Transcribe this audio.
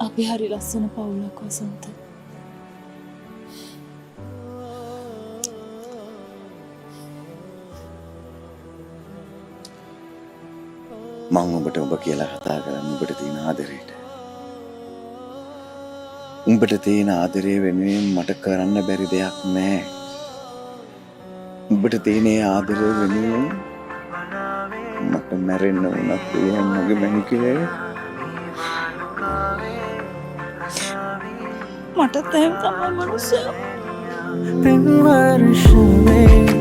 අපි හරි ලස්සන පවුලක් වසන්ත. මං ඔබට ඔබ කියලා කතා කරන්නේ ඔබට තියෙන ආදරේට. උඹට තියෙන ආදරය වෙනුවෙන් මට කරන්න බැරි දෙයක් නෑ. උඹට තියෙන ඒ ආදරය වෙනුවෙන් මට මැරෙන්න වුණත් පුළුවන් මගේ මැනිකේ. මටත් එහෙම තමයි මනුස්සයා. පෙම් වර්ෂ වේ.